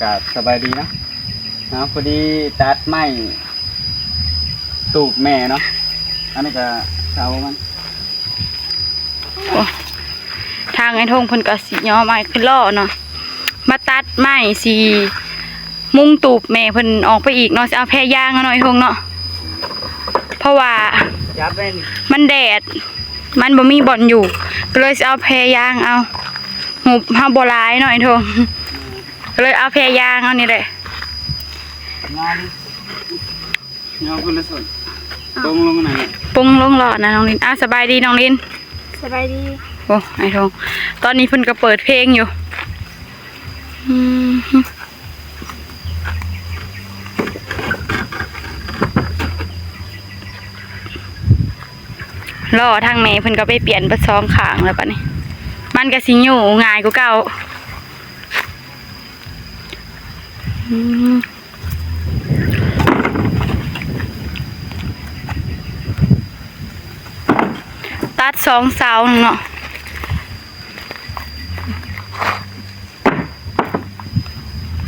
ກາບສະບາຍດີເນາະ ເນາະ ພໍດີຕັດໄມ້ຕູບແມ່ເນາະ ອັນນີ້ກະເສົາມັນ. ໂອ້ ທາງອ້າຍທົງເພິ່ນກະຊິຍໍໄມ້ຂຶ້ນລໍ້ເນາະ ມາຕັດໄມ້ຊິມຸງຕູບແມ່ເພິ່ນອອກໄປອີກເນາະ ຊິເອົາແພຢາງເນາະ ອ້າຍທົງເນາະ ເພາະວ່າ ຈັບໄວ້ນີ້ ມັນແດດ ມັນບໍ່ມີບ່ອນຢູ່ ກະເລີຍຊິເອົາແພຢາງເອົາ. ງົບເຮົາບໍ່ຫຼາຍເນາະອ້າຍທົງ ກະເລີຍເອົາແພຢາງເອົານີ້ແຫຼະ. ຍອມ ຍອມຄົນລະສ່ວນ ປົງລົງນັ້ນແຫຼະ ປົງລົງເລາະນະນ້ອງລິນ. ອ້າວ ສະບາຍດີນ້ອງລິນ. ສະບາຍດີ. ໂອ້ ອ້າຍທົງ ຕອນນີ້ເພິ່ນກະເປີດເພງຢູ່. ອືມ ລໍທາງແມ່ເພິ່ນກະໄປປ່ຽນເບິດສອງຂ້າງແລ້ວບາດນີ້ ມັນກະຊິຍູ້ງ່າຍກວ່າເກົ່າ. ອືມ ຕັດສອງເສົາເນາະ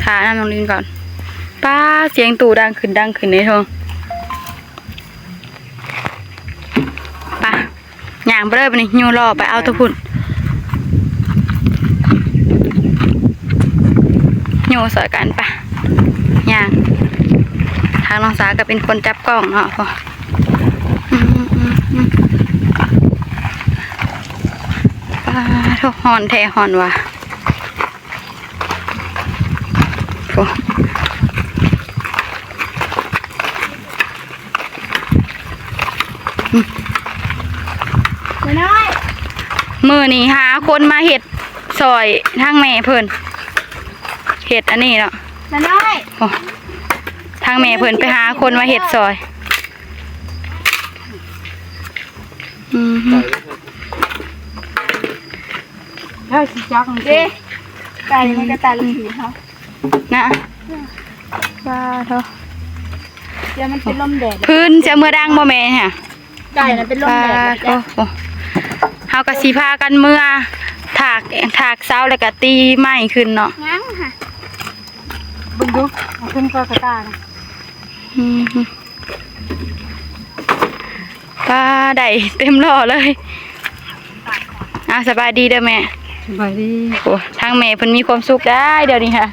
ຖ້ານຳນ້ອງລິນກ່ອນ. ປ້າ ສຽງຕູ້ດັງຂຶ້ນ ດັງຂຶ້ນເດ້ເທີ. ໄປ ຍ່າງໄປເລີຍບາດນີ້ ຍູ້ລໍ້ໄປເອົາໂຕພຸ້ນ ຍູ້ຊ່ອຍກັນໄປ ຍ່າງ. ທາງນ້ອງສາກະເປັນຄົນຈັບກ້ອງເນາະ. ອືມ ອືມ ອືມ ປາໂທ້ ຮ້ອນແທ້ຮ້ອນວ່າ. ໂອ້ ອືມ ນ້ອຍ ມື້ນີ້ຫາຄົນມາເຮັດຊ່ອຍທາງແມ່ເພິ່ນ ເຮັດອັນນີ້ເນາະ ນ້ອຍ. ໂອ້ ທາງແມ່ເພິ່ນໄປຫາຄົນມາເຮັດຊ່ອຍ. ອືມ ເຮົາຊິຈັກມັນເດ້ ໄກ່ມັນກະຕັນທີ່ເຮົານະ. ວ່າເຖາະ ດຽວມັນເປັນລົມແດດ ພື້ນຊິເອົາເມືອດັງບໍ່ແມ່ນຫະ? ໄກ່ນະເປັນລົມແດດ. ໂອ້ ເຮົາກະຊິພາກັນເມືອຖາກ ຖາກເສົາ ແລ້ວກະຕີໄມ້ຂຶ້ນເນາະ. ຍັງຫະ ເບິ່ງດູ ເອົາຂຶ້ນກ່ອນກະຕ່ານະ. ອືມ ປາ ໄດ້ເຕັມລໍ້ເລີຍ. ອ້າວ ສະບາຍດີເດີແມ່. ສະບາຍດີ. ໂອ້ ທາງແມ່ເພິ່ນມີຄວາມສຸກໄດ໋ດຽວນີ້ຫະ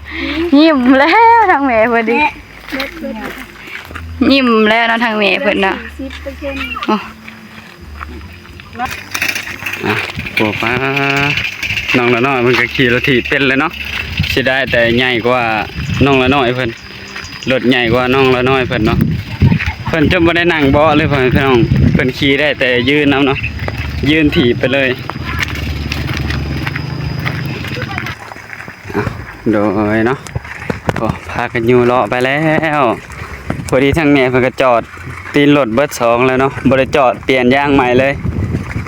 ຍິ້ມແລ້ວທາງແມ່ເພິ່ນນີ້ ແມ່ ຍິ້ມແລ້ວເນາະ ທາງແມ່ເພິ່ນເນາະ. ໂອ້ ອະ ໂອ້ ປ້າ ນ້ອງລະນ້ອຍເພິ່ນກະຂີ່ລົດຖີບເປັນແລ້ວເນາະ ເສຍດາຍແຕ່ໃຫຍ່ກວ່ານ້ອງລະນ້ອຍເພິ່ນ. ລົດໃຫຍ່ກວ່ານ້ອງລະນ້ອຍເພິ່ນເນາະ ເພິ່ນຈົນບໍ່ໄດ້ນັ່ງເບາະເລີຍ ພໍ່ແມ່ພີ່ນ້ອງ ເພິ່ນຂີ່ໄດ້ແຕ່ຢືນເອົາເນາະ ຢືນຖີບໄປເລີຍ. ໂດຍເນາະ ໂອ້ ພາກັນຍູ້ເລາະໄປແລ້ວ ພໍດີທາງແມ່ເພິ່ນກະຈອດຕີນລົດເບິດສອງແລ້ວເນາະ ບໍ່ໄດ້ຈອດປ່ຽນຢາງໃໝ່ເລີຍ.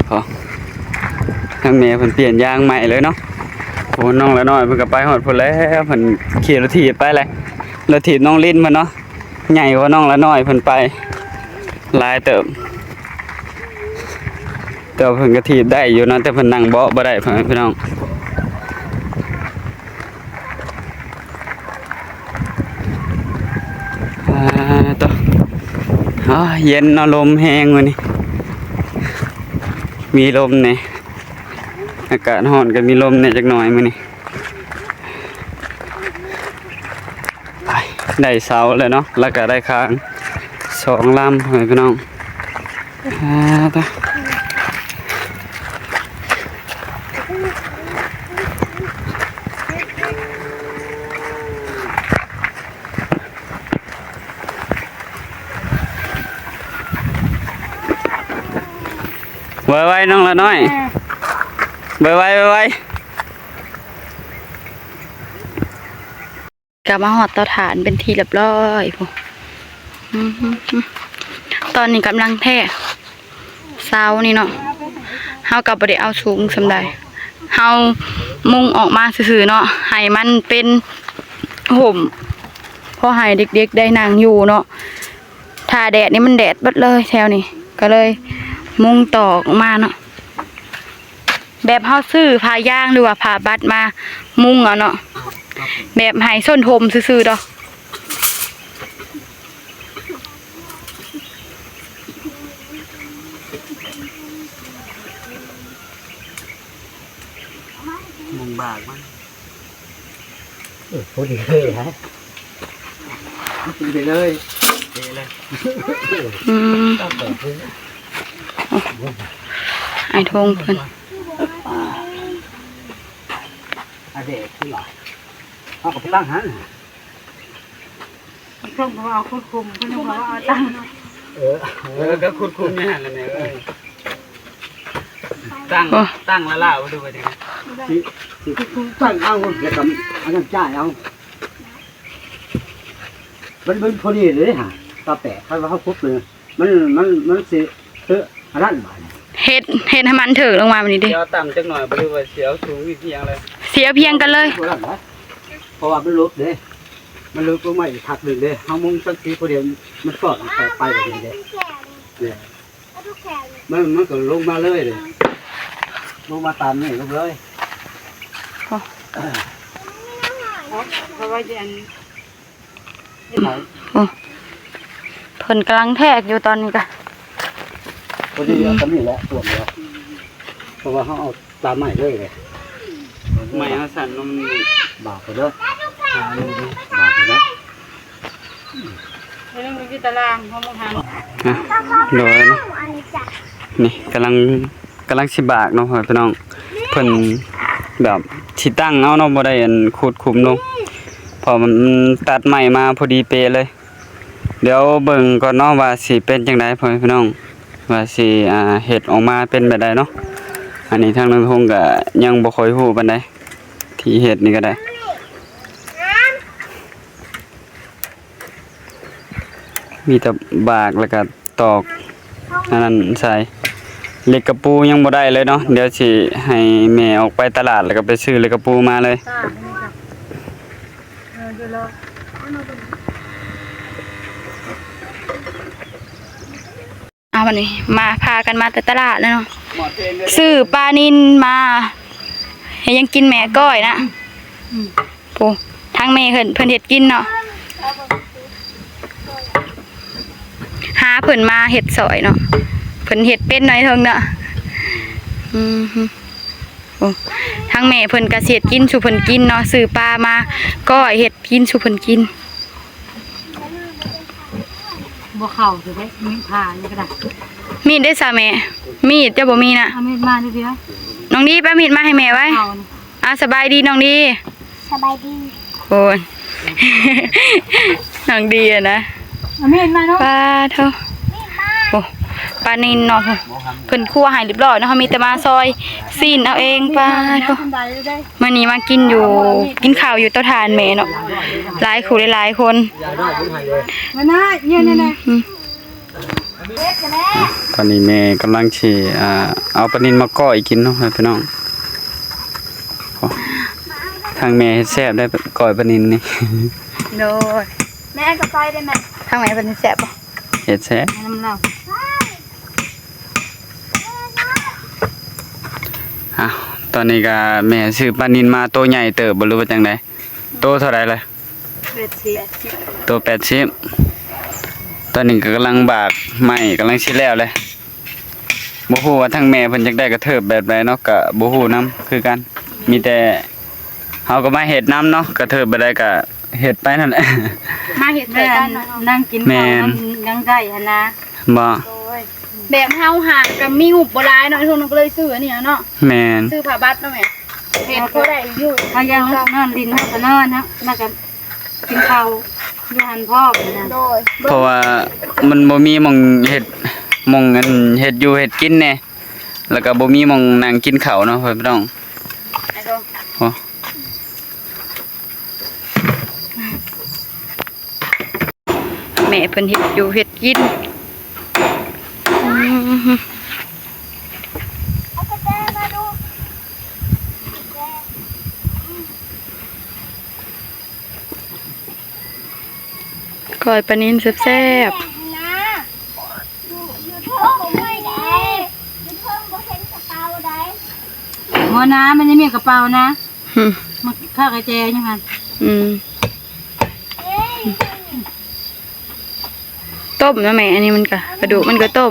ໂອ້ ທາງແມ່ເພິ່ນປ່ຽນຢາງໃໝ່ເລີຍເນາະ. ໂອ້ ນ້ອງລະນ້ອຍເພິ່ນກະໄປຮອດພຸ້ນແລ້ວ ເພິ່ນຂີ່ລົດຖີບໄປແລ້ວ. ລົດຖີບນ້ອງລິນເພິ່ນເນາະ ໃຫຍ່ກວ່ານ້ອງລະນ້ອຍເພິ່ນໄປຫຼາຍເຕີບ ແຕ່ວ່າເພິ່ນກະຖີບໄດ້ຢູ່ເນາະ ແຕ່ເພິ່ນນັ່ງເບາະບໍ່ໄດ້ ພໍ່ແມ່ພີ່ນ້ອງ. ອາ ໂຕ ໂອ້ ເຢັນເນາະ ລົມແຮງມື້ນີ້ ມີລົມແດ່ ອາກາດຮ້ອນກະມີລົມແດ່ຈັກໜ້ອຍມື້ນີ້. ໄປ ໄດ້ເສົາແລ້ວເນາະ ແລ້ວກະໄດ້ຄາງສອງລຳ ພໍ່ແມ່ພີ່ນ້ອງ. ອາ ໄປ ໄວໆ ນ້ອງລະນ້ອຍ ເອີ ໄວໆ ໄວໆ. ກະມາຮອດເຕົາຖ່ານເປັນທີ່ລຽບຮ້ອຍພຸ້ນ. ອືມ ຕອນນີ້ກຳລັງແທກເສົານີ້ເນາະ ເຮົາກະບໍ່ໄດ້ເອົາສູງສ່ຳໃດ ເຮົາມຸງອອກມາຊື່ໆເນາະ ໃຫ້ມັນເປັນຮົ່ມ ພໍໃຫ້ເດັກໆໄດ້ນັ່ງຢູ່ເນາະ. ຖ້າແດດນີ້ມັນແດດເບິດເລີຍແຖວນີ້ ກະເລີຍມຸງຕອກອອກມາເນາະ. ແບບເຮົາຊື້ຜ້າຢາງ ຫຼືວ່າຜ້າບັດມາມຸງເອົາເນາະ. ແບບໃຫ້ຊົນໂຮມຊື່ໆດອກ. ມຸງບາກມັນ ເອີ ພໍດີເລີຍນະ ກິນໄປເລີຍ ເທເລີຍ. ອືມ ອ້າຍທອງເພິ່ນ ອາເດດຄືຫຼາຍ ເຮົາກໍໄປຕັ້ງຫັ້ນ. ເພິ່ນກໍວ່າເອົາຂຸດຂຸມ ເພິ່ນກໍວ່າເອົາຕັ້ງ ເອີ ເອີ ກໍຂຸດຂຸມຢູ່ຫັ້ນແຫຼະແມ່ເອີຍ ຕັ້ງ ໂອ້ ຕັ້ງລະລາວ ບໍ່ຮູ້ວ່າຈັ່ງໃດ ຊິ ຊິຕັ້ງເອົາ ແລ້ວກໍອັນນັ້ນຈ່າຍເອົາ ມັນ ມັນພໍດີເລີຍຫາ ຕາແປດ ຄັນວ່າເຮົາຂຸດເລີຍ ມັນ ມັນ ມັນຊິເຕີອັນນັ້ນບາດນີ້ ເຮັດ ເຮັດໃຫ້ມັນຖືກລົງມາບາດນີ້ເດ້ ຊິເອົາຕ່ຳຈັກໜ້ອຍ ບໍ່ຮູ້ວ່າຊິເອົາສູງອີກຫຍັງເລີຍ ຊິເອົາພຽງກັນເລີຍ ເພາະວ່າມັນຫຼຸດເດ້ ມັນຫຼຸດລົງມາອີກພັກໜຶ່ງເດ້ ເຮົາມຸງຈັກສີຜູ້ດຽວ ມັນສອດອອກໄປແບບນີ້ເດ້ ນີ້ ມັນ ມັນກໍລົງມາເລີຍເດ້ ລົງມາຕາມນີ້ລົງເລີຍ ໂອ້ ເພາະວ່າອັນ ໂອ້ ເພິ່ນກຳລັງແທກຢູ່ຕອນນີ້ກະ ພໍດີເອົາສ່ຳນີ້ແຫຼະ ຖ້ວມແລ້ວ ເພາະວ່າເຮົາເອົາ ຕາມໄມ້ເລີຍເດ້ ໄມ້ເຮົາສັ້ນເນາະ ມັນບາກໄປເດີ ຫາໜຶ່ງເດີ ບາກໄປເດີ ເບິ່ງຢູ່ທີ່ຕາລາງຂອງມັນຫັ້ນ ອ່ະ ໂດຍເນາະ ນີ້ກຳລັງ ກຳລັງຊິບາກເນາະ ພໍ່ແມ່ພີ່ນ້ອງ ເພິ່ນແບບຊິຕັ້ງເອົາເນາະ ບໍ່ໄດ້ອັນຂຸດຂຸມລົງ ເພາະມັນຕັດໄມ້ມາພໍດີເປະເລີຍ. ດຽວເບິ່ງກ່ອນເນາະວ່າຊິເປັນຈັ່ງໃດ ພໍ່ແມ່ພີ່ນ້ອງ ວ່າຊິ ອ່າ ເຮັດອອກມາເປັນແບບໃດເນາະ ອັນນີ້ທາງນາງທົງກະຍັງບໍ່ຄ່ອຍຮູ້ປານໃດ ທີ່ເຮັດນີ້ກະໄດ້ ມີແຕ່ບາກ ແລ້ວກະຕອກອັນນັ້ນໃສ່ ເຫຼັກກະປູຍັງບໍ່ໄດ້ເລີຍເນາະ ດຽວຊິໃຫ້ແມ່ອອກໄປຕະຫຼາດ ແລ້ວກະໄປຊື້ເຫຼັກກະປູມາເລີຍ. ເອົາ ບາດນີ້ມາ ພາກັນມາແຕ່ຕະຫຼາດແລ້ວເນາະ ຊື້ປານິນມາ ເຮັດຫຍັງກິນແມ່ ກ້ອຍນະ ອືມ ໂອ້ ທາງແມ່ເພິ່ນ ເພິ່ນເຮັດກິນເນາະ ຫາເພິ່ນມາເຮັດຊ່ອຍເນາະ ເພິ່ນເຮັດເປັນໜ້ອຍເຖິງເນາະ ອືມ ໂອ້ ທາງແມ່ເພິ່ນກະຊິເຮັດກິນສູ່ເພິ່ນກິນເນາະ ຊື້ປາມາກ້ອຍເຮັດກິນສູ່ເພິ່ນກິນ ບໍ່ເຂົ້າຊິໄດ້ ມີດຜ່າຫຍັງກະໄດ້ ມີດໄດ້ຊະແມ່ ມີດເຈົ້າບໍ່ມີນະ ເອົາມີດມາເດີ ນ້ອງດີ ໄປເອົາມີດມາໃຫ້ແມ່ໄວ້ ເອົາ ອ່າ ສະບາຍດີນ້ອງດີ ສະບາຍດີ ໂອ້ຍ ນ້ອງດີຫັ້ນນະ ເອົາມີດມາເນາະ ປາໂທ້ ໂອ້ ປານິນເນາະ ເພິ່ນຄົວໃຫ້ຮຽບຮ້ອຍເນາະ ເຮົາມີແຕ່ມາຊອຍຊີ້ນເອົາເອງ ປາໂທ້ ມື້ນີ້ມາກິນຢູ່ ກິນເຂົ້າຢູ່ເຕົາຖ່ານແມ່ເນາະ ຫຼາຍຄູ່ຫຼາຍໆຄົນ ມານະ ເຍ ອືມ ແນ່ ອືມ ຕອນນີ້ແມ່ກຳລັງຊິ ອ່າ ເອົາປານິນມາກ້ອຍກິນເນາະ ພີ່ນ້ອງ ໂອ້ ທາງແມ່ເຮັດແຊບໄດ໋ ກ້ອຍປານິນນີ້ ໂດຍ ແມ່ກໍໄປໄດ້ແມ່ ທາງແມ່ເພິ່ນເຮັດແຊບບໍ່? ເຮັດແຊບ ນ້ຳເຫຼົ້າ ອ້າວ ຕອນນີ້ກະແມ່ຊື້ປານິນມາໂຕໃຫຍ່ເຕີບບໍ່ ຫຼືວ່າຈັ່ງໃດ? ໂຕເທົ່າໃດລະ? ແປດສິບ ໂຕແປດສິບ ຕອນນີ້ກໍກຳລັງບາກໄມ້ ກຳລັງຊິແລ້ວແຫຼະ ບໍ່ຮູ້ວ່າທາງແມ່ເພິ່ນຢາກໄດ້ກະເທີບແບບໃດເນາະ ກະບໍ່ຮູ້ນຳຄືກັນ ມີແຕ່ເຮົາກໍມາເຮັດນຳເນາະ ກະເທີບແບບໃດກະເຮັດໄປນັ້ນແຫຼະ ມາເຮັດຊ່ອຍກັນເນາະ ນັ່ງກິນເຂົ້າ ແມ່ນ ນຳ ຍັງໄດ້ຫັ້ນນະ ບໍ່ ໂດຍ ແບບເຮົາຫາກະມີງົບບໍ່ຫຼາຍເນາະ ຊ່ວງນັ້ນກໍເລີຍຊື້ອັນນີ້ເນາະ ແມ່ນ ຊື້ຜ້າບັດເນາະແມ່ ເຮັດພໍໄດ້ຢູ່ ເຮົາຍັງນອນຫຼິ້ນ ເຮົາກໍນອນເນາະ ແລ້ວກໍກິນເຂົ້າຢູ່ຫັ້ນພ້ອມນະ ໂດຍ ເພາະວ່າມັນບໍ່ມີໝ່ອງເຮັດ ໝ່ອງອັນເຮັດຢູ່ເຮັດກິນແດ່ ແລ້ວກໍບໍ່ມີໝ່ອງນັ່ງກິນເຂົ້າເນາະ ພີ່ນ້ອງ ໂອ້ ແມ່ເພິ່ນເຮັດຢູ່ເຮັດກິນ ອືມ ກ້ອຍປານິນແຊບໆ ບໍ່ນະ ມັນຍັງມີກະເປົານະ ອືມ ມັນຄາກະແຈຢູ່ຫັ້ນ. ອືມ ຕົ້ມເນາະແມ່. ອັນນີ້ມັນກະ ກະດູກມັນກະຕົ້ມ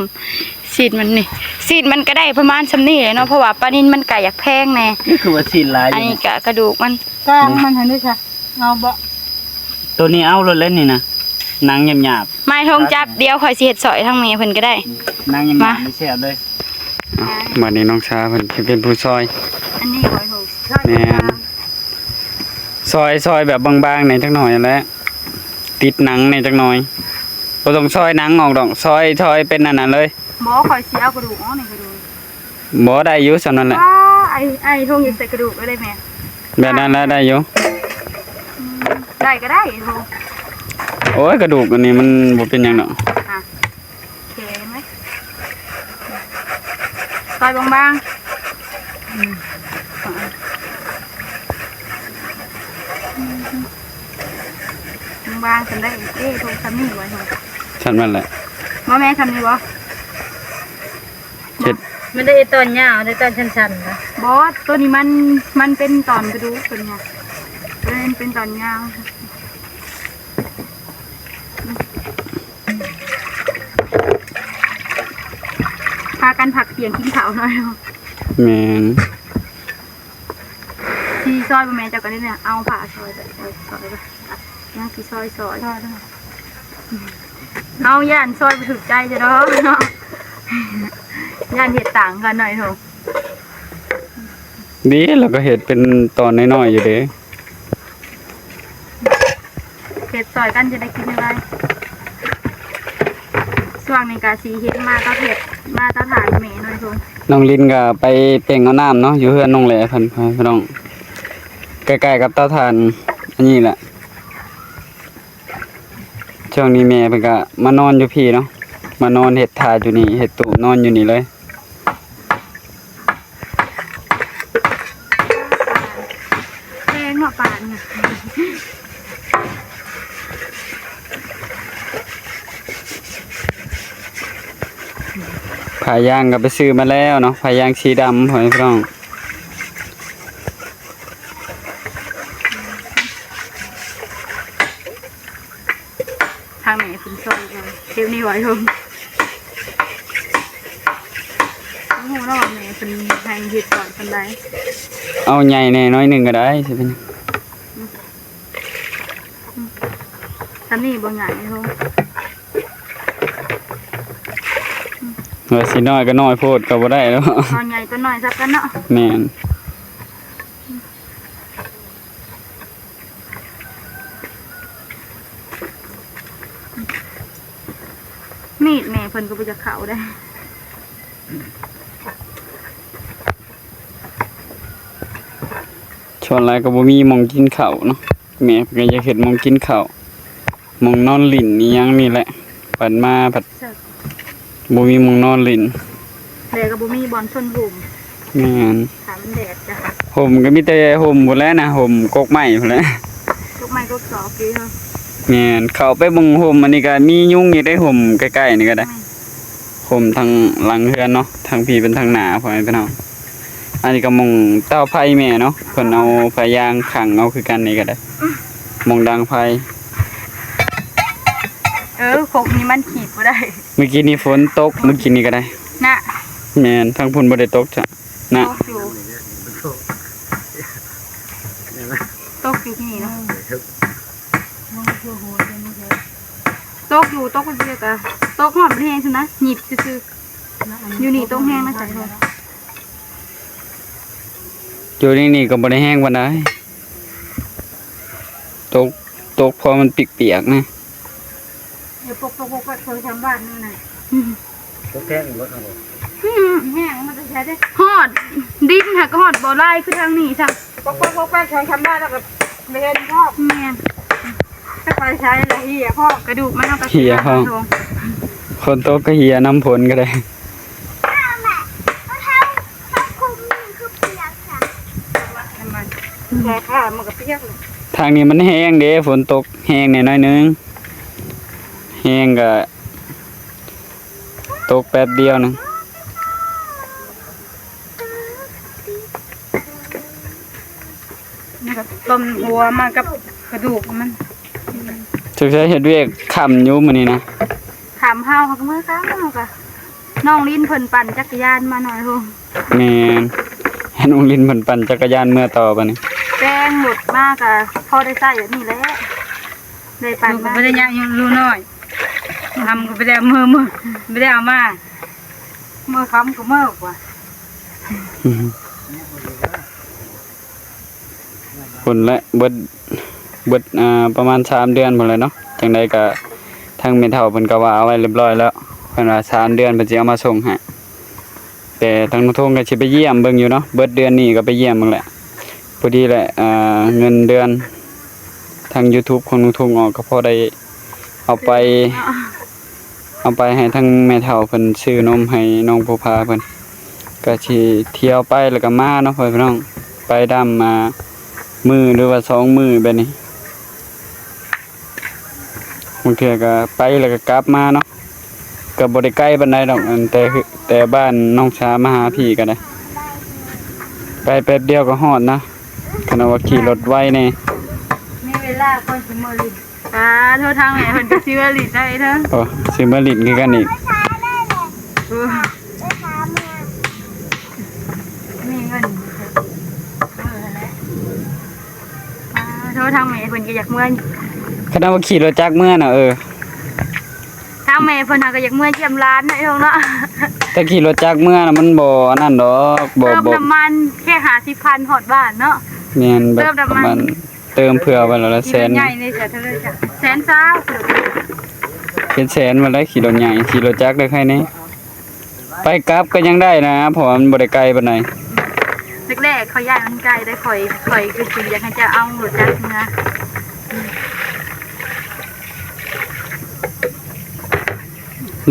ຊີ້ນມັນນີ້ ຊີ້ນມັນກະໄດ້ປະມານຊ່ຳນີ້ແຫຼະເນາະ ເພາະວ່າປານິນມັນກະຢາກແພງແດ່. ຄືວ່າຊີ້ນຫຼາຍຢູ່ ອັນນີ້ກະກະດູກມັນ ກາງມັນຫັ້ນເດ້ຊະ ເອົາບໍ່? ໂຕນີ້ເອົາໂລດແຫຼະນີ້ນະ ໜັງຫຍາບໆ. ໝາຍທອງຈັບ ດຽວຂ້ອຍຊິເຮັດຊອຍທາງແມ່ເພິ່ນກະໄດ້ ໜັງຫຍາບໆນີ້ແຊບເລີຍ. ເອົ້າ ບາດນີ້ນ້ອງຊາເພິ່ນຊິເປັນຜູ້ຊອຍ ອັນນີ້ຂ້ອຍ ແມ່ນ ຊອຍ ຊອຍແບບບາງໆແດ່ຈັກໜ້ອຍຫັ້ນແຫຼະ ຕິດໜັງແດ່ຈັກໜ້ອຍ ບໍ່ຕ້ອງຊອຍໜັງອອກດອກ ຊອຍ ຊອຍເປັນອັນນັ້ນເລີຍ. ບໍ່ ຂ້ອຍຊິເອົາກະດູກອອກນີ້ ກະດູກ ບໍ່ໄດ້ຢູ່ສ່ຳນັ້ນແຫຼະ. ອ້າ ໄອ້ ໄອ້ ທົງຢາກໃສ່ກະດູກເລີຍແມ່ ແບບນັ້ນລະໄດ້ຢູ່ ອືມ ໄດ້ກະໄດ້ ໂອ້ຍ ກະດູກອັນນີ້ມັນບໍ່ເປັນຫຍັງດອກ ອ່ະ ໂອເຄ ເຫັນໄໝ ຊອຍບາງໆ ອືມ ບາງໆ ຊັ້ນໄດ້ ເອີ ໂທ ຊ່ຳນີ້ບໍ່ ຊ່ຳນັ້ນແຫຼະ ບໍ່ແມ່ນຊ່ຳນີ້ບໍ່? ເຮັດ ມັນໄດ້ຕອນຍາວ ໄດ້ຕອນສັ້ນໆນະ ບໍ່ ໂຕນີ້ມັນ ມັນເປັນຕອນກະດູກ ໂຕນີ້ ໂຕນີ້ມັນເປັນຕອນຍາວ. ພາກັນພັກທ່ຽງກິນເຂົ້າໜ້ອຍ. ແມ່ນ ຊິຊອຍບໍ່ແມ່ນ ເຈົ້າກະໄດ້ແນວເອົາຜ້າຊອຍໄປ ຊອຍໄປ ຍັງຊິຊອຍ ຊອຍ ເຮົາຢ້ານຊອຍບໍ່ຖືກໃຈຊະດອກເນາະ ຢ້ານເຮັດຕ່າງກັນໜ້ອຍໂທ. ດີ ລາວກະເຮັດເປັນຕອນນ້ອຍໆຢູ່ເດ້ ເຮັດຊ່ອຍກັນຈະໄດ້ກິນໄວໆ. ຊ່ວງນີ້ກະຊິເຮັດມາເຕົາເທດ ມາເຕົາຖ່ານແມ່ນ້ອຍໂທ. ນ້ອງລິນກະໄປເປັ່ງເອົານ້ຳເນາະ ຢູ່ເຮືອນນ້ອງແຫຼເພິ່ນ ພີ່ນ້ອງ ໃກ້ໆກັບເຕົາຖ່ານອັນນີ້ແຫຼະ. ຊ່ວງນີ້ແມ່ເພິ່ນກະມານອນຢູ່ພີ້ເນາະ ມານອນເຮັດຖ່ານຢູ່ນີ້ ເຮັດຕູບນອນຢູ່ນີ້ເລີຍ. ແພງເນາະປານ ຜ້າຢາງກະໄປຊື້ມາແລ້ວເນາະ ຜ້າຢາງສີດຳ ພໍ່ແມ່ພີ່ນ້ອງ. ທາງແມ່ເພິ່ນຊ່ອຍເອົາ ເຮັດນີ້ໄວ້ເພິ່ນ ບໍ່ຮູ້ເນາະວ່າແມ່ເພິ່ນໃຫ້ເຮັດຊ່ອຍສ່ຳໃດ. ເອົາໃຫຍ່ແດ່ໜ້ອຍໜຶ່ງກະໄດ້ ຊິເປັນຫຍັງ. ອືມ ຊ່ຳນີ້ບໍ່ໃຫຍ່ເນາະ ວ່າຊິນ້ອຍກະນ້ອຍໂພດກະບໍ່ໄດ້ແລ້ວ ຕອນໃຫຍ່ຕອນນ້ອຍສັບກັນເນາະ. ແມ່ນ. ມີດແມ່ເພິ່ນກະບໍ່ຢາກເຂົ້າເດ້ ສ່ວນຫຼາຍກະບໍ່ມີໝ່ອງກິນເຂົ້າເນາະ ແມ່ເພິ່ນກະຢາກເຮັດໝ່ອງກິນເຂົ້າ ໝ່ອງນອນຫຼິ້ນອີ່ຫຍັງນີ້ແຫຼະ ບັດມາພັດ ບໍ່ມີໝ່ອງນອນຫຼິ້ນ ແລກະບໍ່ມີບ່ອນຊົນຮົ່ມ. ແມ່ນ ຖ້າມັນແດດກະ ຮົ່ມກະມີແຕ່ຮົ່ມພຸ້ນແຫຼະນະ ຮົ່ມກົກໄມ້ພຸ້ນແຫຼະ ກົກໄມ້ກົກຕອກຢູ່. ແມ່ນ ເຂົ້າໄປເບິ່ງຮົ່ມ ອັນນີ້ກະມີຍຸງຢູ່ເດ້ ຮົ່ມໃກ້ໆນີ້ກະໄດ້ ແມ່ນ ຮົ່ມທາງຫຼັງເຮືອນເນາະ ທາງພີ້ເປັນທາງໜ້າ ພໍ່ແມ່ພີ່ນ້ອງ. ອັນນີ້ກະໝ່ອງເຕົາໄຟແມ່ເນາະ ເພິ່ນເອົາຜ້າຢາງຂັງເອົາຄືກັນ ນີ້ກະໄດ້ ອືມ ໝ່ອງດັງໄຟ. ເອີ ຄົກນີ້ມັນຂີດບໍ່ໄດ້ ມື້ກີ້ນີ້ຝົນຕົກ ມື້ກີ້ນີ້ກະໄດ້ນະ. ແມ່ນ ທາງພຸ້ນບໍ່ໄດ້ຕົກຈ້ະນະ ຕົກຢູ່ ຕົກຢູ່ນີ້ເນາະ ຕົກຢູ່ ຕົກຢູ່ ຕົກຮອດບໍ່ແຮງຊັ້ນນະ ຫຍິບຊື່ໆ. ຢູ່ນີ້ຕົກແຮງນະ ຢູ່ໃນນີ້ກະບໍ່ໄດ້ແຮງປານໃດ ຕົກ ຕົກພໍມັນປຽກໆນະ. ເອີ ປົກໆໆ ເພິ່ນທຳບ້ານນັ້ນນະ ຕົກແຮງຢູ່ບໍ່? ອືມ ແຮງ ມັນຈະໃຊ້ໄດ້ ຮອດດິນຫາກະຮອດບໍ່ຫຼາຍຄືທາງນີ້ຊ້ຳ ປົກໆໆ ເພິ່ນທຳບ້ານແລ້ວກະ ໄປເຫັນພ້ອມ ແມ່ນ ຈະໄປໃສລະ ເຫຍພ້ອມ ກະດູກມັນເນາະ ກະເຫຍພ້ອມ ຝົນຕົກກະເຫຍນຳຝົນກະໄດ້ ທາງນີ້ມັນແຮງເດ້ ຝົນຕົກແຮງແດ່ໜ້ອຍໜຶ່ງ ແຮງກະຕົກແປັບດຽວໜຶ່ງ. ຕົ້ມຫົວມາກັບ ກະດູກມັນ. ສົງໄສເຮັດວຽກຄ່ຳຢູ່ມື້ນີ້ນະ. ຄ່ຳ ເຮົາ ເຮົາກະເມືອຄ່ຳ ເຮົາກະ ນ້ອງລິນເພິ່ນປັ່ນຈັກກະຍານມາໜ້ອຍໂພດ. ແມ່ນ ນ້ອງລິນເພິ່ນປັ່ນຈັກກະຍານເມືອຕໍ່ບາດນີ້. ແປງລົດມາກະພໍໄດ້ໃຊ້ແບບນີ້ແຫຼະ ໄດ້ປັ່ນມາ. ລູກກະບໍ່ໄດ້ຍາກຢູ່ ລູກນ້ອຍ ຄ່ຳກະບໍ່ໄດ້ເມືອ ບໍ່ໄດ້ເອົາມາ ເມືອຄ່ຳກະເມືອກວ່າ. ພຸ້ນແຫຼະ ເບິດ ເບິດ ອ່າ ປະມານສາມເດືອນພຸ້ນແຫຼະເນາະ. ຈັ່ງໃດກະທາງແມ່ເຖົ້າເພິ່ນກະວ່າເອົາໄວ້ຮຽບຮ້ອຍແລ້ວ ເພິ່ນວ່າສາມເດືອນເພິ່ນຊິເອົາມາສົ່ງໃຫ້. ແຕ່ທາງນ້ອງທົງກະຊິໄປຢ້ຽມເບິ່ງຢູ່ເນາະ ເບິດເດືອນນີ້ກະໄປຢ້ຽມເບິ່ງແຫຼະ. ພໍດີແຫຼະ ອ່າ ເງິນເດືອນທາງຢູທູບຂອງນ້ອງທົງອອກ ກະພໍໄດ້ເອົາໄປ ເອົາໄປໃຫ້ທາງແມ່ເຖົ້າເພິ່ນຊື້ນົມໃຫ້ນ້ອງພູຜາເພິ່ນ. ກະຊິທ່ຽວໄປແລ້ວກະມາເນາະ ພໍ່ແມ່ພີ່ນ້ອງ ໄປດຳ ອ່າ ມື້ ຫຼືວ່າສອງມື້ແບບນີ້. ບາງເທື່ອກະໄປແລ້ວກະກັບມາເນາະ ກະບໍ່ໄດ້ໄກປານໃດດອກ ອັນ ແຕ່ ແຕ່ບ້ານນ້ອງສາມາຫາພີ້ກະໄດ້ ໄປແປັບດຽວກະຮອດນະ. ຂະໜາດວ່າຂີ່ລົດໄວແດ່ ມີເວລາກ່ອນຊິເມືອຫຼິ້ນ. ອ່າ ໂທ ທາງແມ່ເພິ່ນກະຊິເມືອຫຼິ້ນໄດ້ເດີ. ໂອ້ ຊິເມືອຫຼິ້ນຄືກັນອີກ. ໂອ້ ມີເງິນ ເອີ ຫັ້ນແຫຼະ. ອ່າ ໂທ ທາງແມ່ເພິ່ນກະຢາກເມືອ. ຂະໜາດວ່າຂີ່ລົດຈັກເມືອນະ ເອີ ທາງແມ່ເພິ່ນຫາກະຢາກເມືອຢ້ຽມຫຼານເນາະ ເນາະ. ແຕ່ຂີ່ລົດຈັກເມືອນະ ມັນບໍ່ອັນນັ້ນດອກ ບໍ່ ເຕີມ ບໍ່ ນ້ຳມັນແຄ່ຫ້າສິບພັນຮອດບ້ານເນາະ. ແມ່ນ ແບບ ເຕີມນ້ຳມັນ ປະມານ ເຕີມເພື່ອໄວ້ແລ້ວລະແສນ ຂີ່ລົດໃຫຍ່ນີ້ເສຍເທົ່າໃດ ແສນຊາວ ເປັນແສນໝົດໄດ໋. ຂີ່ລົດໃຫຍ່ ຂີ່ລົດຈັກໄດ້ໃຄແນ່ ໄປກັບກະຍັງໄດ້ນະ ເພາະວ່າມັນບໍ່ໄດ້ໄກປານໃດ. ແລກໆ ຂ້ອຍຢ້ານມັນໄກໄດ໋ ຂ້ອຍ ຂ້ອຍກະຊິຢາກໃຫ້ເຈົ້າເອົາລົດຈັກເມືອ.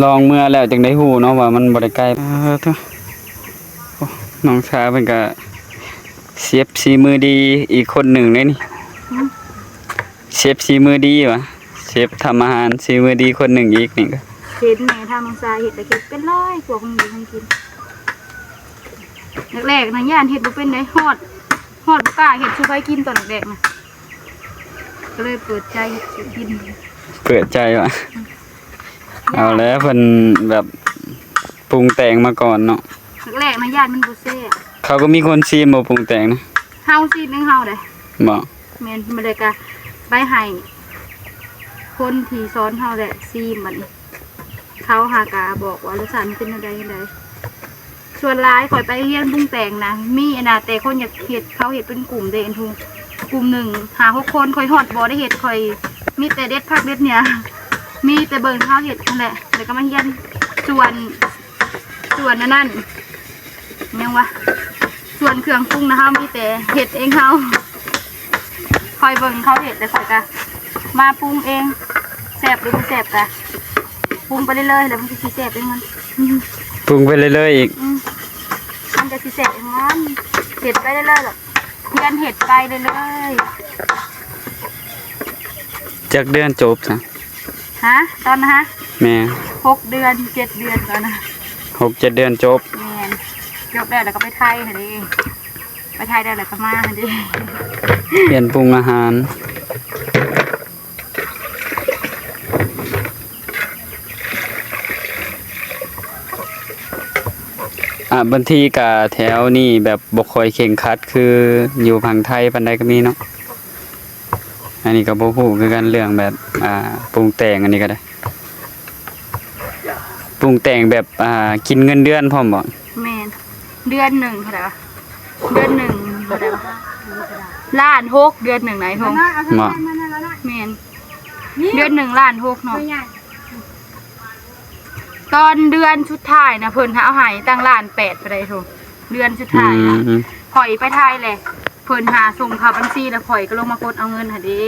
ລອງເມືອແລ້ວຈຶ່ງໄດ້ຮູ້ເນາະວ່າມັນບໍ່ໄດ້ໄກ. ເອີ ໂທ ໂອ້ ນ້ອງສາວເພິ່ນກະເຊັບສີມືດີອີກຄົນໜຶ່ງເດ້ນີ້. ຫື? ເຊັບສີມືດີຫວາ ເຊັບທຳອາຫານສີມືດີຄົນໜຶ່ງອີກນີ້ກະ. ເຫັນແມ່ທາງນ້ອງສາເຮັດລະເຮັດເປັນຫຼາຍກວ່າຂອງຢູ່ຂອງກິນ. ແລກໆນະຢ້ານເຮັດບໍ່ເປັນໃດ໋ ຮອດ ຮອດບໍ່ກ້າເຮັດສູ່ໃຜກິນຕອນແລກໆນະ ກະເລີຍເປີດໃຈເຮັດສູ່ກິນ. ເປີດໃຈຫວາ. ເອົາແລ້ວ ເພິ່ນແບບປຸງແຕ່ງມາກ່ອນເນາະ. ແລກໆນະຢ້ານມັນບໍ່ແຊບ. ເຂົາກະມີຄົນຊີມບໍ່ ປຸງແຕ່ງນະ? ເຮົາຊີມເອງເຮົາເດ້. ບໍ່ ແມ່ນ ບາດໃດກະໄປໃຫ້ຄົນທີ່ສອນເຮົາແຫຼະຊີມ ບາດນີ້ເຂົາຫາກະບອກວ່າລົດຊາດມັນເປັນແນວໃດຈັ່ງໃດ. ສ່ວນຫຼາຍຂ້ອຍໄປຮຽນປຸງແຕ່ງນະ ມີອັນນະ ແຕ່ຄົນຢາກເຮັດ ເຂົາເຮັດເປັນກຸ່ມເດ້ ອັນທຸ ກຸ່ມໜຶ່ງຫ້າຫົກຄົນ. ຂ້ອຍຮອດບໍ່ໄດ້ເຮັດ ຂ້ອຍມີແຕ່ເດັດຜັກເດັດຫຍ້າ ມີແຕ່ເບິ່ງເຂົາເຮັດຫັ້ນແຫຼະ ແລ້ວກະມາຮຽນ. ສ່ວນ ສ່ວນອັນນັ້ນ ຫຍັງຫວາ ສ່ວນເຄື່ອງປຸງນະ ເຮົາມີແຕ່ເຮັດເອງເຮົາ. ຂ້ອຍເບິ່ງເຂົາເຮັດແລ້ວຂ້ອຍກະມາປຸງເອງ ແຊບຫຼືບໍ່ແຊບກະປຸງໄປເລື້ອຍໆ ແລ້ວມັນກະຊິແຊບເອງມັນ. ປຸງໄປເລື້ອຍໆອີກ. ອືມ ມັນກະຊິແຊບເອງມັນ ເຮັດໄປເລື້ອຍໆ ແລ້ວຮຽນເຮັດໄປເລື້ອຍໆ. ຈັກເດືອນຈົບຊະ? ຮະ ຕອນນະ? ແມ່ນ ຫົກເດືອນ ເຈັດເດືອນຕອນນະ. ຫົກເຈັດເດືອນຈົບ. ແມ່ນ ຈົບແລ້ວ ແລ້ວກະໄປໄທຫັ້ນເດ້ ໄປໄທແລ້ວ ແລ້ວກະມາຫັ້ນເດ້. ຮຽນປຸງອາຫານ. ອາ ບາງທີກະແຖວນີ້ແບບບໍ່ຄ່ອຍເຄັ່ງຄັດຄືຢູ່ຝັ່ງໄທປານໃດກະມີເນາະ. ອັນນີ້ກະບໍ່ຮູ້ຄືກັນ ເລື່ອງແບບ ອ່າ ປຸງແຕ່ງອັນນີ້ກະໄດ້. ປຸງແຕ່ງແບບ ອ່າ ກິນເງິນເດືອນພ້ອມບໍ່? ແມ່ນ ເດືອນໜຶ່ງເທົ່າໃດຫວາ? ເດືອນໜຶ່ງເທົ່າໃດຫວາ? ລ້ານຫົກ ເດືອນໜຶ່ງນະ ໄອ້ທົງ. ບໍ່ ແມ່ນ ເດືອນໜຶ່ງລ້ານຫົກເນາະ. ຕອນເດືອນສຸດທ້າຍນະ ເພິ່ນເອົາໃຫ້ຕັ້ງລ້ານແປດ ໄປໄດ້ໂທ ເດືອນສຸດທ້າຍນະ. ອືມ ຂ້ອຍໄປໄທແຫຼະ ເພິ່ນຫາສົ່ງເຂົ້າບັນຊີ ແລ້ວຂ້ອຍກະລົງມາກົດເອົາເງິນຫັ້ນເດ້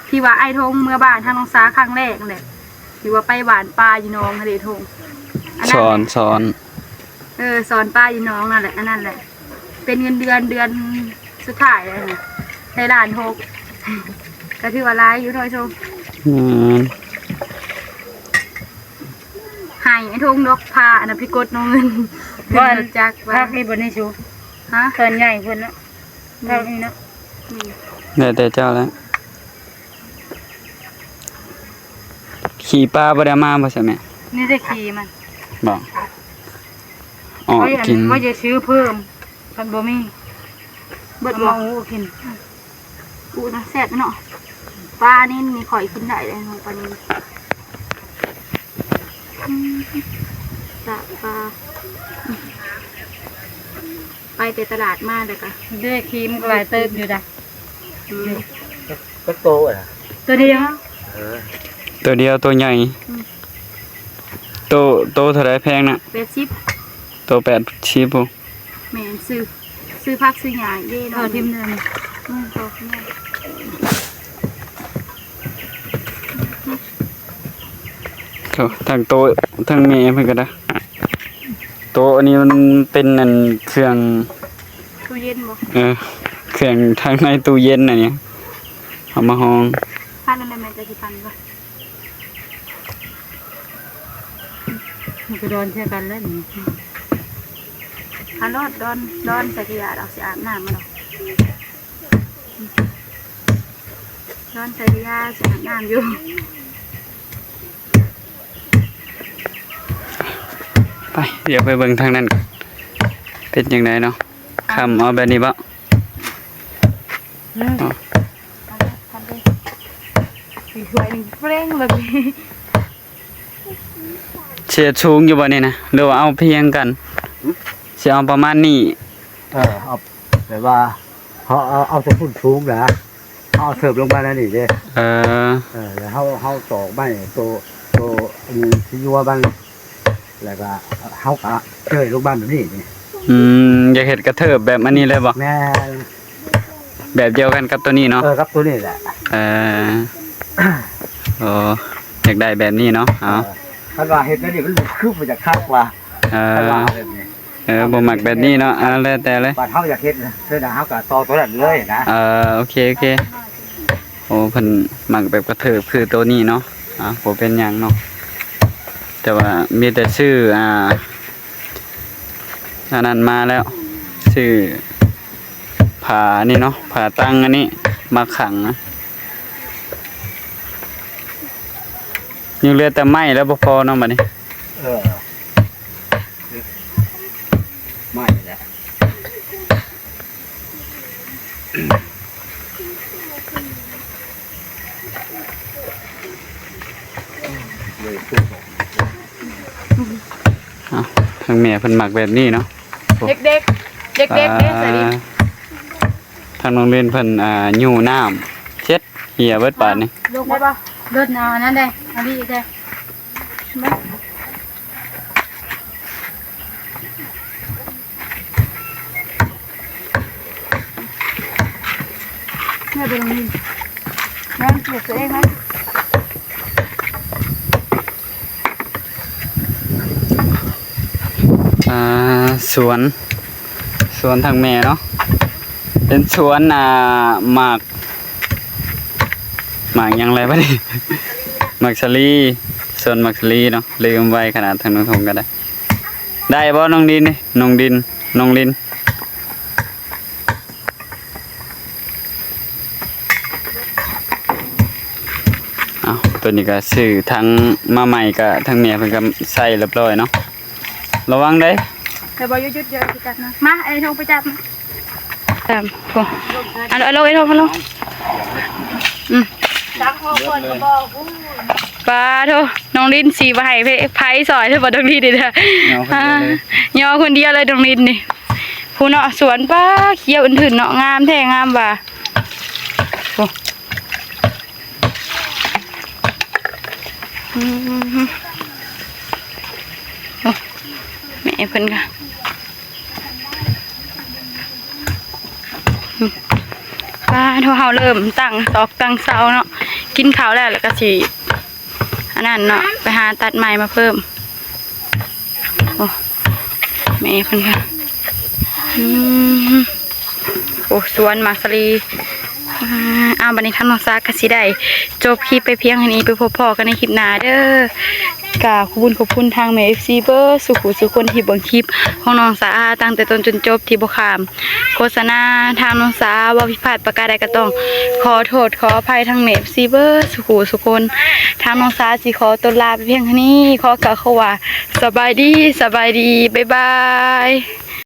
ທີ່ວ່າອ້າຍທົງເມືອບ້ານທາງນ້ອງສາຄັ້ງແລກຫັ້ນແຫຼະ ທີ່ວ່າໄປຫວ່ານປາຢູ່ໜອງຫັ້ນເດ້ໂທ. ສອນ ສອນ ເອີ ສອນປາຢູ່ໜອງນັ້ນແຫຼະ ອັນນັ້ນແຫຼະ ເປັນເງິນເດືອນ ເດືອນສຸດທ້າຍແລ້ວຫັ້ນນະ ໄດ້ລ້ານຫົກ ກະຖືວ່າຫຼາຍຢູ່ເນາະໂຊ. ອືມ ໃຫ້ໄອ້ທົງດອກ ພາອັນນັ້ນໄປກົດເອົາເງິນ ບໍ່ ເປັນລົດຈັກວ່າ ພັກນີ້ບໍ່ນີ້ຊູ? ຮະ ຕອນໃຫຍ່ພຸ້ນເນາະ ອືມ ພັກນີ້ເນາະ. ອືມ ແລ້ວແຕ່ເຈົ້າແຫຼະ. ຂີ້ປາບໍ່ໄດ້ເອົາມາບໍ່ຊະແມ່? ມີແຕ່ຂີ້ມັນ. ບໍ່? ອອກ ເອົາ ກິນ ວ່າຈະຊື້ເພີ່ມ ຄັນບໍ່ມີ ເບິດບໍ່? ເອົາມາອູກິນ. ອູນະແຊບເນາະ. ປານິນນີ້ຂ້ອຍກິນໄດ້ເດ້ ປານິນ. ອືມ ຕາກປາ ໄປແຕ່ຕະຫຼາດມາແລ້ວກະ ເດ້ ຄຣີມກໍຫຼາຍເຕີບຢູ່ດະ. ອືມ ຈັກໂຕລະ? ໂຕດຽວ. ເອີ ໂຕດຽວ ໂຕໃຫຍ່. ອືມ ໂຕ ໂຕເທົ່າໃດແພງນະ? ແປດສິບ. ໂຕແປດສິບພຸ້ນ. ແມ່ນ ຊື້ ຊື້ຜັກຊື້ຫຍ້າເດ້ເນາະ. ເອີ ຖິ້ມເດີ. ອືມ ພໍກິນໄດ້. ໂອ້ ທັງໂຕະທັງແມ່ເພິ່ນກໍໄດ້. ໂຕະອັນນີ້ມັນເປັນອັນເຄື່ອງ ຕູ້ເຢັນບໍ່? ເອີ ເຄື່ອງທາງໃນຕູ້ເຢັນອັນນີ້ ເອົາມາຫ້ອງ. ພັນນັ້ນແຫຼະແມ່ນ ຈະຊິພັນບໍ່? ມັນກໍດອນໃສ່ກັນແລ້ວນີ້. ອາ ດອນ ດອນໃສ່ກະຢາດອອກ ຊິອາບນ້ຳມັນດອກ. ນອນໃສ່ຢາ ຊິອາບນ້ຳຢູ່. ໄປ ດຽວໄປເບິ່ງທາງນັ້ນ ເປັນຈັ່ງໃດເນາະ. ຄ່ຳເອົາແບບນີ້ບໍ່? ອືມ ເອົາ ທຳເດ້ ອີກຖ້ວຍໜຶ່ງເລັ່ງແບບນີ້. ຊິເຮັດສູງຢູ່ບໍ່ນີ້ນະ ຫຼືວ່າເອົາພຽງກັນ? ຫື? ຊິເອົາປະມານນີ້. ເອີ ເອົາ ແບບວ່າເຮົາເອົາ ເອົາແຕ່ພຸ້ນສູງນະ ເຮົາເທີບລົງມາແນວນີ້ເດ້. ເອີ ເອີ ແລ້ວເຮົາ ເຮົາຕອກໄມ້ໂຕ ໂຕອັນຊີ້ຍົວມັນ ແລ້ວກໍເຮົາກໍເຈີຍລົງມາແບບນີ້. ອືມ ຢາກເຮັດກະເທີບແບບອັນນີ້ເລີຍບໍ່? ແມ່ນ. ແບບດຽວກັນກັບໂຕນີ້ເນາະ? ເອີ ກັບໂຕນີ້ແຫຼະ. ເອີ ໂອ້ ຢາກໄດ້ແບບນີ້ເນາະ. ເອົາ ເອີ ຄັນວ່າເຮັດແບບນີ້ມັນຄືບໍ່ຢາກຄັກວ່າ. ເອີ ຄັນວ່າແບບນີ້ ເອີ ບໍ່ມັກແບບນີ້ເນາະ. ເອົາ ແລ້ວແຕ່ເລີຍ ບາດເຮົາຢາກເຮັດເທື່ອໃດເຮົາກໍຕໍ່ໂຕນັ້ນເລີຍນະ. ເອີ ໂອເຄ ໂອເຄ. ໂອ້ ເພິ່ນມັກແບບກະເທີບຄືໂຕນີ້ເນາະ. ອ່າ ບໍ່ເປັນຫຍັງເນາະ ແຕ່ວ່າມີແຕ່ຊື້ ອ່າ ອັນນັ້ນມາແລ້ວ ຊື້ຜ້ານີ້ເນາະ ຜ້າຕັ່ງອັນນີ້ມາຂັງນະ. ຍັງເຫຼືອແຕ່ໄມ້ແລ້ວບໍ່ພໍເນາະບັດນີ້. ເອີ ໄມ້ແຫຼະ. ເອົາ ທາງແມ່ເພິ່ນມັກແບບນີ້ເນາະ. ໂອ້ ເດັກໆ ເດັກໆເດ້ ອ່າ ສາລີ. ທາງນ້ອງເລນເພິ່ນ ອ່າ ຍູ້ນ້ຳເຊັດ ເຫຍເບິດບາດນີ້. ລົງໄດ້ບໍ່? ເລີດ ເອົາອັນນັ້ນເດ້ ເອົານີ້ອີກເດ້. ແມ່ໄປໂຮງຮຽນ ແມ່ເກັບຕົວເອງໄວ້. ອ່າ ສວນ ສວນທາງແມ່ເນາະ ເປັນສວນ ອ່າ ໝາກ ໝາກຫຍັງແຫຼະບັດນີ້ ໝາກສາລີ ສວນໝາກສາລີເນາະ. ລືມໄວຂະໜາດ ທາງນ້ອງທົງກໍໄດ້. ໄດ້ບໍ່ນ້ອງດິນນີ້? ນ້ອງດິນ ນ້ອງລິນ. ເອົາ ຕົວນີ້ກໍຊື້ທັງມາໃໝ່ ກໍທາງແມ່ເພິ່ນກໍໃສ່ຮຽບຮ້ອຍເນາະ. ລະວັງເດີ້. ແຕ່ບໍ່ຢຸດໆ ຢ່າໄປຈັບນະ. ມາ ໄອ້ທົງໄປຈັບ. ຕາມ ໂອ້ ເອົາລົງ ເອົາລົງ ເອົາລົງ. ອືມ ຈັບຫົວຄົນກໍບໍ່ຮູ້. ປາໂທ ນ້ອງລິນຊິບໍ່ໃຫ້ໃຜຊ່ອຍເດີ້ ບໍ່ຕ້ອງດີເດີ້. ຍໍຄົນດຽວເລີຍ ຍໍຄົນດຽວເລີຍ ນ້ອງລິນນີ້. ຜູ້ເນາະ ສວນ ປາ ຂຽວອຶ້ນທຶ່ນເນາະ ງາມແທ້ງາມວ່າ. ໂອ້ ອືມ ໂອ້ ແມ່ເພິ່ນກະ ປາໂທ ເຮົາເລີ່ມຕັ້ງຕອກຕັ້ງເສົາເນາະ. ກິນເຂົ້າແລ້ວ ແລ້ວກະຊິ ອັນນັ້ນເນາະ ໄປຫາຕັດໄມ້ມາເພີ່ມ. ໂອ້ ແມ່ເພິ່ນກະ ອືມ ໂອ້ ສວນໝາກສາລີ. ອ່າ ເອົາ ບັດນີ້ທາງນ້ອງສາກະຊິໄດ້ຈົບຄລິບໄປພຽງເທົ່ານີ້ ໄປພົບພໍ້ກັນໃນຄລິບໜ້າເດີ້. ກ ກາບຂອບຄຸນຂອບຄຸນທາງແມ່ເອັຟຊີເບີດສູ່ຜູ້ສູ່ຄົນທີ່ເບິ່ງຄລິບຂອງນ້ອງສາອາຕັ້ງແຕ່ຕົ້ນຈົນຈົບ ທີ່ບໍ່ຂ້າມໂຄສະນາ. ທາງນ້ອງສາເວົ້າຜິດພາດປະການໃດກໍຕ້ອງຂໍໂທດຂໍອະໄພທາງແມ່ເອັຟຊີເບີດສູ່ຜູ້ສູ່ຄົນ. ທາງນ້ອງສາຊິຂໍຕົວລາໄປພຽງເທົ່ານີ້ ຂໍກ່າວຄຳວ່າສະບາຍດີ ສະບາຍດີ ບາຍບາຍ.